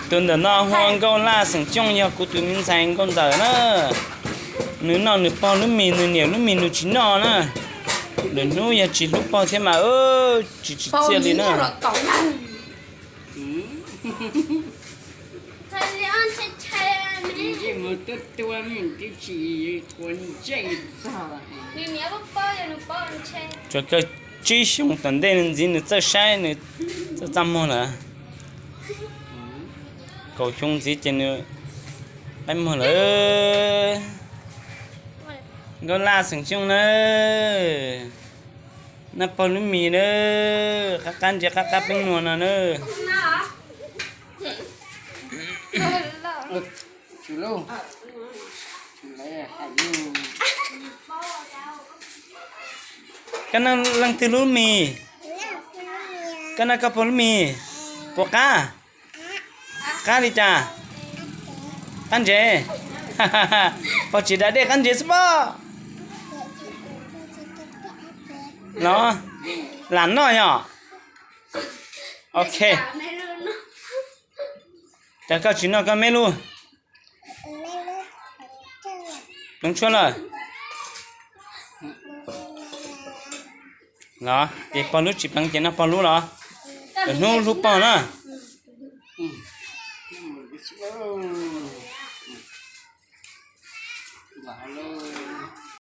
Tus ntawm no hu ua Nkauj Laj xeem Xyooj, yog kuv tus me ntxhais nkauj ntxawm na. Nws noj nws pog lub mis, nws niam lub mis nws tsis noj na. Lwm hnub yog tsis hlub pog thiab mas tsis tsim txiaj li na. Tsuas kawg tsib xyoo tom ntej nws ntxiv nws txawj saib, nws txawj txaj muag lawm. Kaum xyoo ntxiv ces nws qaib muag lawm. Nkauj Laj xeem Xyooj na, noj pog lub mis na, qab qab ntsia qab qab peeb nua no na. Koj noj leej twg lub mis? Koj noj koj pog lub mis? Puas qab? Qab li cas? Qab ntsev. Pog tsis da dej qab ntsev xwb pob. Los, lam noj yom. Ok. Cas koj tsis noj koj me lub? Pleev tshuaj lawm. Los ces pog lub tsis pleev ces noj pog lub los. Lwm hnub hlub pog na.